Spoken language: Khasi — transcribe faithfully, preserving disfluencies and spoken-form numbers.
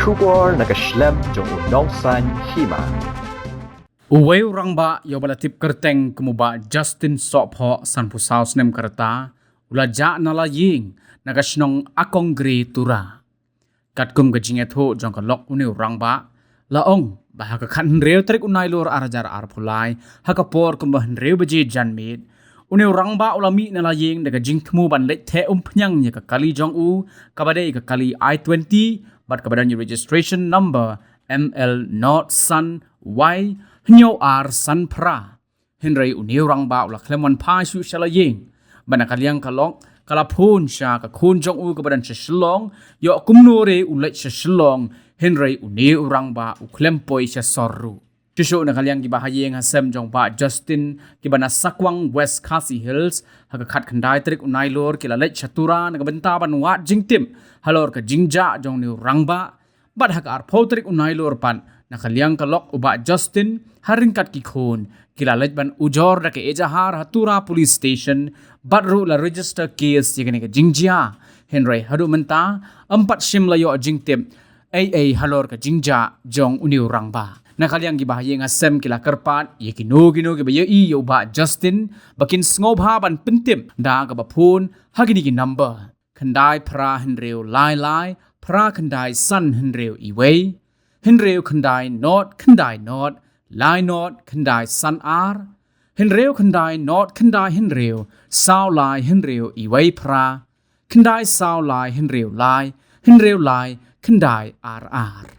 Khubor na ka shlem jong u nongsan hima. Uwei u rangbah ïa uba la tip kyrteng kum u Bah Justin Sohphoh, sanphew saw snem ka rta, u la jah na la ïing na ka shnong Akongre Tura. Katkum ka jingïathuh jong ka lok, une u rangbah la ong ba ha ka khathynriew tarik u Nailur ar hajar arphew lai, ha ka por kumba hynriew baje janmiet, une u rangbah u la mih na la ïing da ka jingthmu ban leit theh umphniang ïa ka kali jong u, kaba dei ka kali i twenty, bad kaba don ïa registration number M L not san Y hynñiew ar san phra. Hynrei une u rangbah u la khlem wan phai shuh sha la ïing. Bad na ka liang ka lok, ka la phone sha ka khun jong u kaba don sha Shillong, ïoh kumno re u leit sha Shillong, hynrei une u rangbah u khlem poi sha sor ruh. Shuh shuh na ka liang kiba ha ïing ha sem jong Bah Justin, kiba na Sakwang, West Khasi Hills, ha ka khatkhyndai tarik u Nailur ki la leit sha Tura na ka bynta ban wad jingtip halor ka jingjah jong une u rangbah. Bad ha ka arphew tarik u Nailur pat, na ka liang ka lok, u Bah Justin ha ryngkat ki khun ki la leit ban ujor da ka ejahar ha Tura Police Station, bad ruh la register case ïa kane ka jingjia. Hynrei haduh mynta ym pat shym la ïoh jingtip ei ei halor ka jingjah jong une u rangbah. Na ka liang kiba ha ïing ha sem ki la kyrpad ïa kino kino kiba ïohi ïa u Bah Justin ba kin sngewbha ban pyntip da kaba phone ha kine ki number: khyndai phra hynriew lai lai phra khyndai san hynriew iwei, hynriew khyndai not khyndai not lai not khyndai san ar, hynriew khyndai not khyndai hynriew saw lai hynriew iwei phra, khyndai saw lai hynriew lai hynriew lai khyndai ar ar.